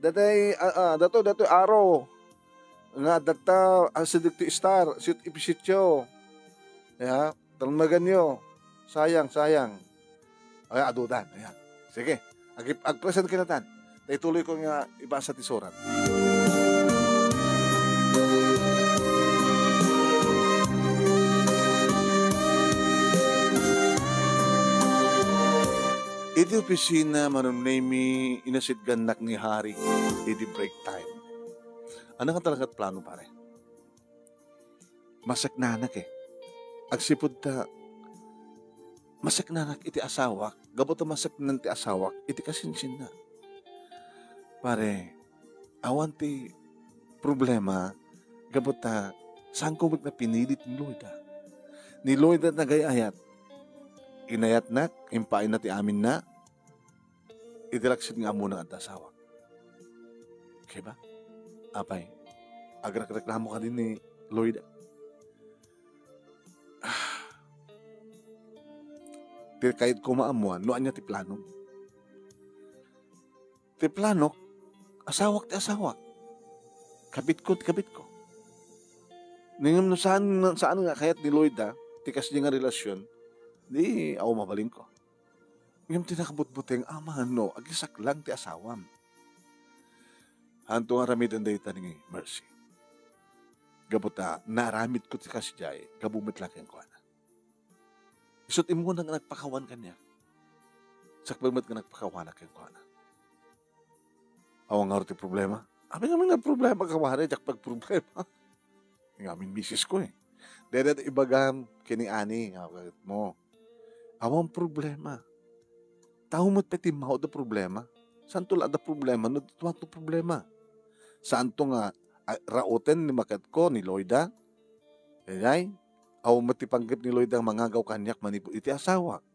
Datay, ah, ah, dato, dato, aro. Nga, datta, ah, si Dikti Star, si Ipisitio. Ya, talmagan nyo. Sayang, sayang. Ay, adudan. Ayan. Sige. Ag-, ag-present kinatan. Ta ituloy ko nga ibasa ti surat. Iti opisina, Manong Nemy, inasitgannak ni Harry idi break time. Ano nga talaga plano, pare? Masaknanak, eh. Agsipud ta, masaknanak iti asawak, gapu ta masaknan ti asawak iti kasinsinna. Pare, awan ti problema, gapu ta, saanko met nga pinilit ni Loida. Ni Loida nagay-ayat. Inayatnak, impaayna ti aminna, iti laksid nga ammona nga adda asawak. Okay ba? Apay, agrekreklamo kadi ni Loida. Ah. Ti kayatko maammuan, no ania ti plano. Ti planok, asawak ti asawak. Kabitko ti kabitko. Ngem no saan, saan nga kayat ni Loida, ti kasdi nga relasyon, di, awan mabalinko. Ngem ti nakabutbuteng, amangan no, agisaklang ti asawam. Haanto nga aramiden dayta ni Mercy. Gapu ta, naaramidko ti kasdiay, gapu met la kenkuana. Isut' immuna nga nagpakawan kaniak. Sakbay met nga nagpakawanak kenkuana. Awan ngarud ti problema. Amin, amin nga problema, kawari, diak pagproblema. Ngamin misis ko, eh. Dede ibagam kini ani nga mo. Awan problema. Tao met pay ti mao da problema. Saanto la da problema no tumakto problema. Saanto nga, ah, rauten ni maketko ni Loida. Daydiay, awan met ti panggep ni Loida nga mangagaw kaniak manipud iti asawa.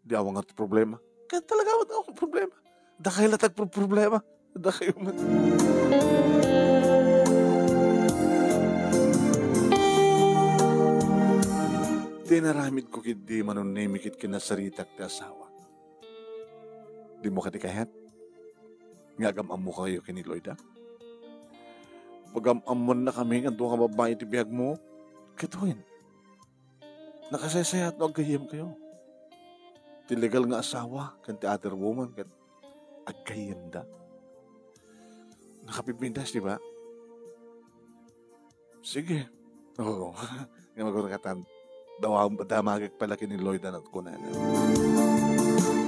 Di awan nga ti problema. Kaya talaga awan, awan problema. Dakay la tagproproblema. Dakay man. Ti naramid ko ket di manunemi ket kinasaritak ti asawa. Di mo kadi kayat? Nga agam-ammo kayo ken ni Loida? Pagam-ammon na kami nga dua nga babae ti biag mo. Ket wen, nakasaysayaat no aggayyem kayo. ti legal nga asawa ken ti other woman ket aggayyemda. Nakapipintas, di ba? Sige. Oo. Nga magurangatan. Dawa-, damagek pala ken ni Loida, nat kunana.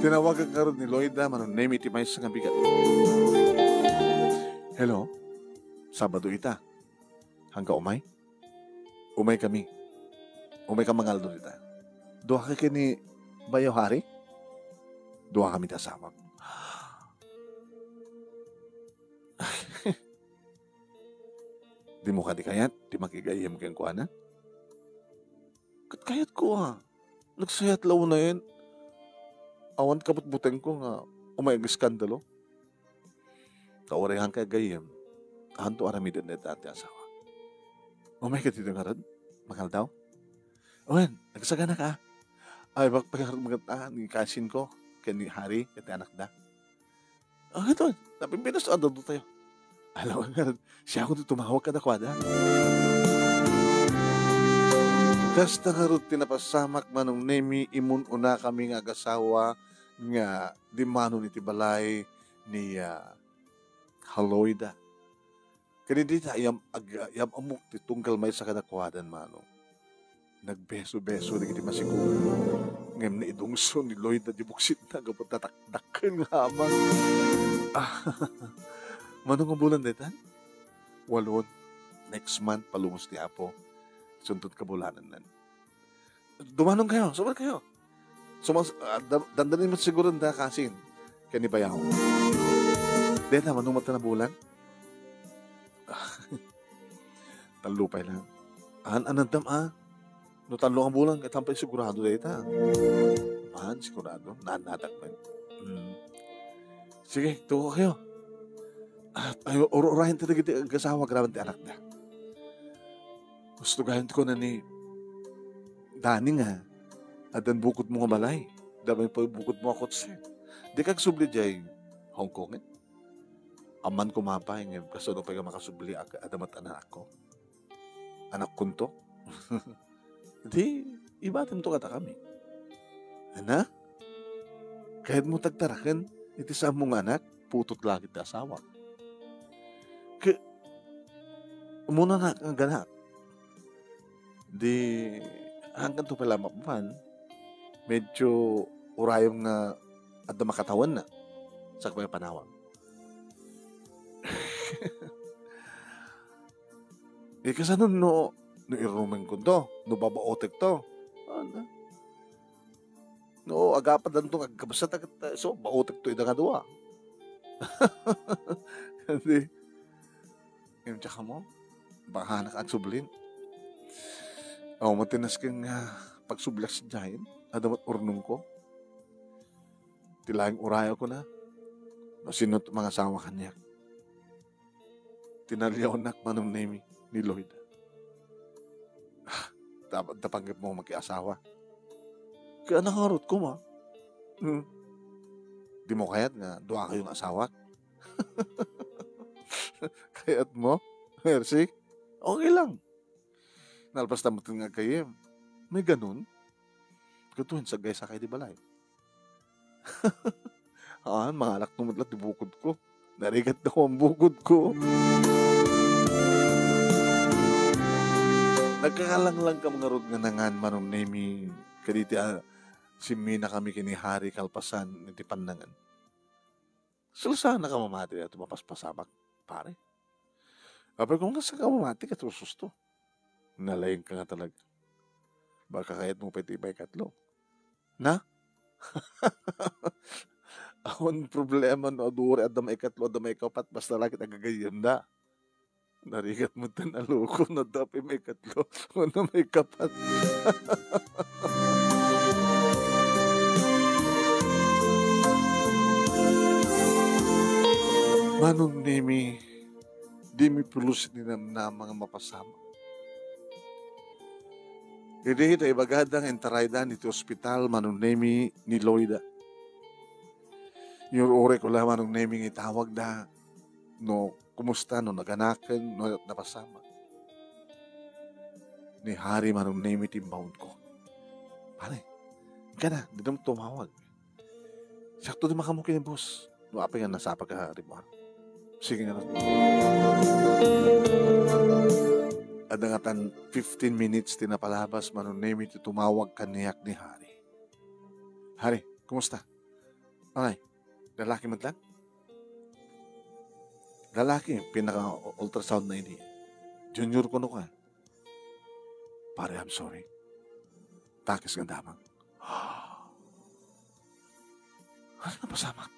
Tinawagek ngarud ni Loida, Manong Nemi, iti maysa nga bigat. "Hello? Sabado ita. Hangka umay?" "Umay kami. Umay ka mangaldo dita." "Dua ka ken ni Bayo Hari?" "Dua kami ti asawak." "Dimo kadi kayat ti makigayyem kenkuana?" "Ket kayatko a. Nagsayat la unayen. Awan kabutbutengko nga umay ageskandalo. Ta uray hangka agayyem, haanto aramiden dayta ti asawa. Umay ka dita ngarud, mangaldaw?" "Wen, nagsagana ka. Ay, bakpay ngarud magkita ni kasinko, ken ni Hari, ken ti anakda." "Ah, ito, napimpinas, adda tayo." "Ala, ngarud, siak ti tumawag kadakuada." Kasta ngarud ti napasamak, Manong Nemi, imun-una kami nga agasawa nga dimmanon iti balay ni, ah, Haloyda. Ken idi ta yam-, ag-, yam-ammok ti tunggal maysa kadakuadan, Manong. Nagbeso-beso dagiti masigomo. Ngem naidungso ni Loida ti buksitna gapu ta dakdakkel nga amag. Ah, mano nga bulan daytan? Walon. Next month, palubos ti Apo. Suntot kabulanannan. Dumanon kayo, sumar kayo. Sumas-, ah, da-, dandanin met siguro da kasin. Ken ni Bayaw. Deta, mano met na bulan? Tallo pay lang. An-, anandam, ah. No tallo nga bulan, ket hampay sigurado dayta. Man, sigurado. Naannatak man. Hmm. Sige, tuko kayo. At, ay, ur-urayen ta dagiti agasawa, agraman ti anakda. Gusto gayon ti kuna ni Dani nga, addan bukodmo nga balay. Damay pay bukodmo a kotse. Di ka agsubli diay Hong Kong, eh? Amman kumapay, ngem kasano pay nga makasubli a, adda met anakko? Anakkonto? Di, ibatimto kadakami. Ana? Kayatmo tagtaraken iti saanmo nga anak, putot langit ti asawa. Ke-, umuna na nga ganak. Di, hangkan to pala mapan, medyo urayom nga adda makatawenna. Sakbay panawag. Eh, kasano no, no irumeng kunto, no babaotek to? Ano? No, agapad anto nga agkabsat, agkat-, so, baotek to ida nga dua. Hindi. Yung tsaka mo, baka anak agsublin. Aw, matinas ken nga pagsubliak sadiayen, adda met urnongko. Ti laeng urayo ko na, no sino ti mangasawa kaniak. Tinaliawnak, Manong Nemi, ni Lloyd. Ah, dapat da panggepmo makiasawa. Kaya nangarot ko, ma. Hmm. Di mo kayat nga dua kayo nga asawa? Kayat mo, Mercy? Okay lang. Nalpas ta met nga aggayyem. May ganun? Katuen, saggay sakay di balay. Ah, mangalak no met la ti bukod ko. Narigat na ko ang bukod ko. Nagkakalanglang ka mga rod nga nangan, Manong Nemi, kaditi, ah, simmina kami kini Hari kalpasan iti pannangan. Sulsana ka mamati daytoy mapaspasamak, pare. Apay, kung saan ka mamati, ket susto. Nalaing ka nga talaga. Baka kayat mo pa iti maikatlo. Na? Awan problema no adu, adda maikatlo, adda maikapat, basta lakit agagayyem da. Narigat mo tan aloko, no adda pay maikatlo, no maikapat. Manong Nemi, di mi pulos ni namnama nga mapasamak. Idi ta ibagada nga intarayda iti ospital, Manong Nemi, ni Loida. Iyur-uray ko la, Manong Nemi, nga itawagda no kumusta, no naganaken, no napasamak. Ni Hari, Manong Nemi, ti imbaonko. Pare, kana, di na tumawag. Siakto ti makaammo ken ni boss. No apay nga nasapaka, Rimor. Sige nga. Adda ngatan fifteen minutes ti napalabas, Manong Nemi, ti tumawag kaniak ni Harry. Harry, kumusta? Ay, lalaki man lang? Lalaki, pinaka-ultrasound na ini. Junior ko no ka. Pare, I'm sorry. Takis nga damag. Ano napasamak?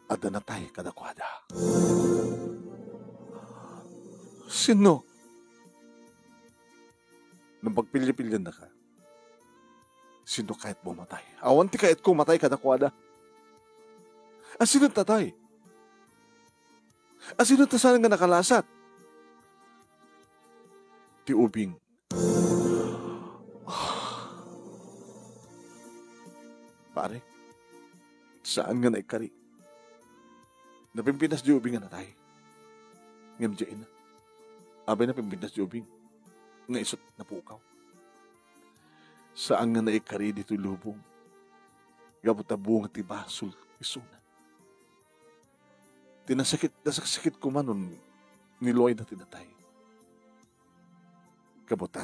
Adda natay kadakuada. Sino? Nung pagpilya-pilyan na ka, sino kayat mo matay? Awan ti kayat ko matay kadakuada. A, sino tatay? A, sino ta saan nga nakalasat? Ti ubing. Pare, saan nga naikari. Napimpinas di ubing nga natay. Ngem di ina. Apay napimpinas di ubing nga isut napukaw. Saan nga naikari ditoy lubong. Gapu ta bunga ti basol isuna. Ti nasakit, nasaksakit koma no ni Loida ti natay. Gapu ta,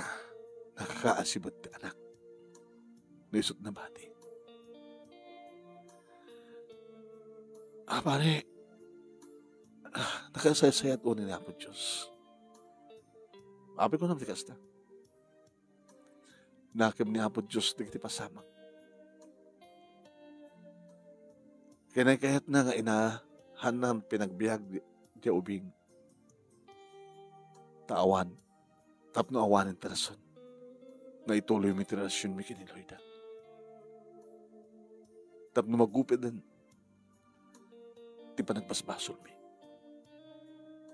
nakakaasibet ti anak. Naisut nabati. A, pare, a, nakasaysayat unay ni Apo Dios. Apay ko ti kasta. Nakem ni Apo Dios dagiti pasamak. Kinaykayatna nga inahanna pinagbiag di, di ubing. Ta awan, tapno awanen ti rason nga ituloymi ti relasionmi ken ni Loida. Tapno magupeden ti panagbasbasolmi.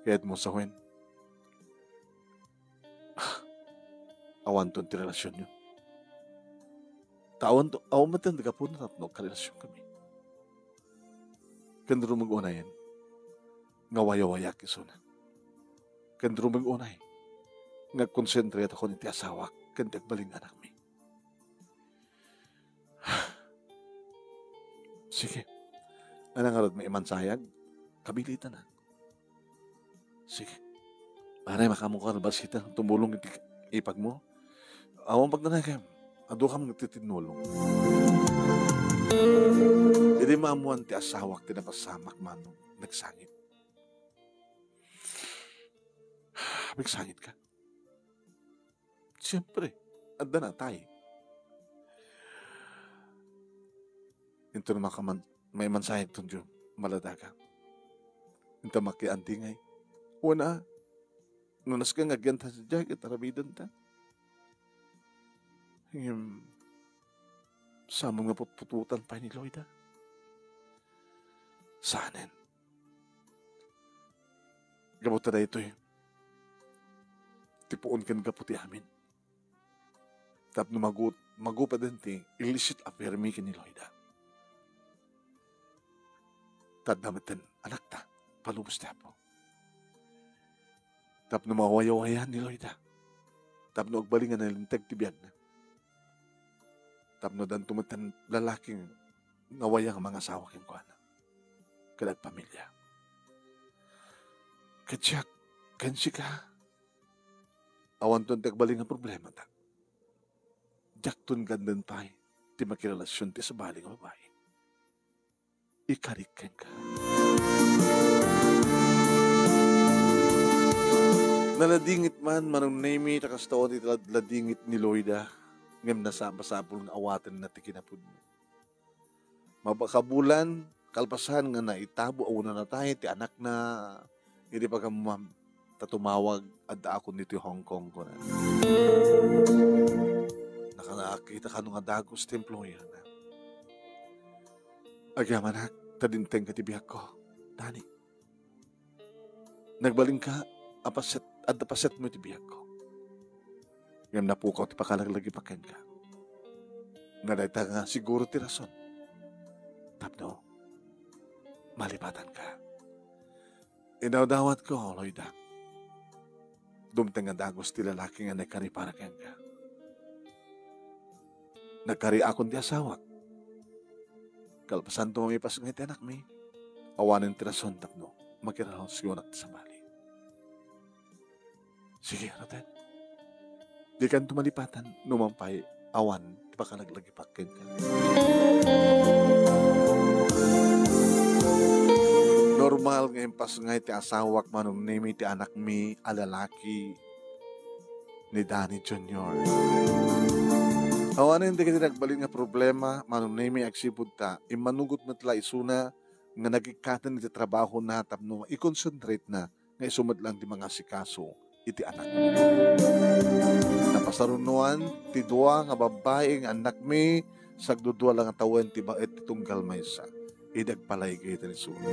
Kayatmo sawen, awanton ti relasionyo. Ta awan, awan met ti gapuna tapno agkarelasionkami. Ken rumeng unayen nga wayawayak isuna. Ken rumeng unay nga agkonsentratakon iti asawak ken ti agbalin nga anakmi. Sige. Ano ngarud, maimansayag? Kabilitanak. Sige. Pare, makaammoka a basita tumulong iti ipagmo? Awan pagdanagem. Adu kam nga ti tinnulong. Idi maammoan ti asawak ti napasamak, Manong, nagsangit. Nagsangit ka? Siempre, adda natay. Inton makaman-, maimansayagton diay maladaga. Inton makiandingay. Wen a, no nasken nga agyan ta sadiay ket aramidenta. Ngem, saan nga putputotan pay ni Loida? Saanen. Gapu ta daytoy ti puon ken gapu ti amin. Tapno magu-, magupeden ti illicit affairmi ken ni Loida. Ta adda metten anakta, palubos ti Apo. Tapno mawayawayan ni Loida. Tapno agbalin nga nalinteg ti biagna. Tapno addanto metten lalaki nga waya nga mangasawa kenkuana ken agpamilia. Ket siak ken sika, awanton ti agbalin nga problemata. Diakton ganden pay ti makirelasion ti sabali nga babai. Ikarik kenka. Naladingit man, Manong Nemi, ta kasta ti lad-, ladingit ni Loida, ngem nasa-, masapul nga awatenna ti kinapudno. Mabakabulan, kalpasan nga naitabo a unay natay ti anakna, idi pagammam, ta tumawag, addaakon ditoy Hong Kong, kuna. Nakakita kano nga dagus ti employerna. Agyamanak, ta dimtengka ti biagko, Dani. Nagbalinka a paset, adda pasetmo iti biagko. Ngem napukaw ti pakalaglagipak kenka. Nga dayta nga siguro ti rason tapno malipatanka. Inawdawatko, Loida. Dumteng nga dagus ti lalaki nga nagkari para kenka. Nagkariakon ti asawak. Kalpasanto mamipasngay ti anakmi, awanen ti rason tapno makirarusyonak ti sabali. Sige, Rodet. Dikanto malipatan, numan pay awan ti pakalaglagipak kenka. Normal nga impasngay ti asawak, Manong Nemi, ti anakmi a lalaki ni Danny Junior. Awanen dagiti nagbalin nga problema, Manong Nemi, agsipud ta immanugot met la isuna nga nagikkaten iti trabahona tapno i-concentrate na nga isu met lang ti mangasikaso iti anak. Napasarunoan ti dua nga babbai nga annakmi, sagdudua la nga tawen ti baet ti tunggal maysa idi agpalaygay iti isuna.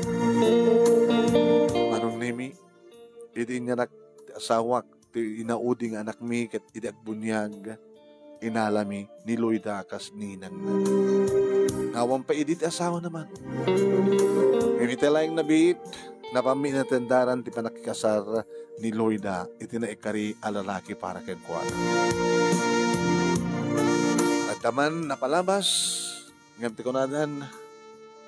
Manong Nemi, idi inyanak ti asawak, ti inaudi nga anakmi ket idi agbuniag, inalami ni Loida kas ninangna. Awan pay idi ti asawana, Manong. Ngem iti laeng nabiit, napammi inatendaran ti pannakikasar ni Loida iti naikari a lalaki para kenkuana. Adda man napalabas, ngem ti kunadan,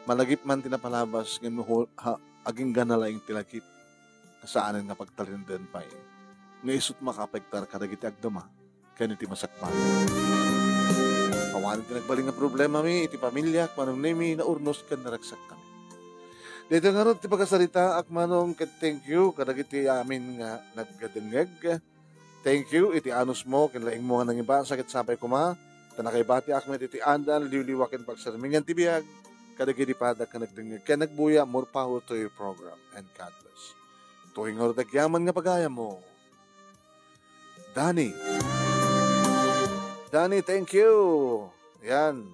malagip man ti napalabas, ngem ho-, ha, agingga na laeng ti lagip. Saanen nga pagtalinaed pay nga isut' makaapektar kadagiti agdama ken iti masakbayan. Awanen ti nagbalin nga problemami iti pamiliak, Manong Nemi, naurnos ken naragsakkami. Daytoy ngarud ti pagasaritaak, Manong, ket thank you kadagiti amin nga nagdengngeg. Thank you iti anusmo ken laingmo nga nangibasa ket sapay koma ta nakaibatiak met iti adal, liwliwa ken pagsermingan ti biag kadagiti padak nga nagdengngeg ken nagbuya. More power to your program and God bless. Toy ngarud agyaman nga pagayammo, Danny. Danny, thank you. Yan.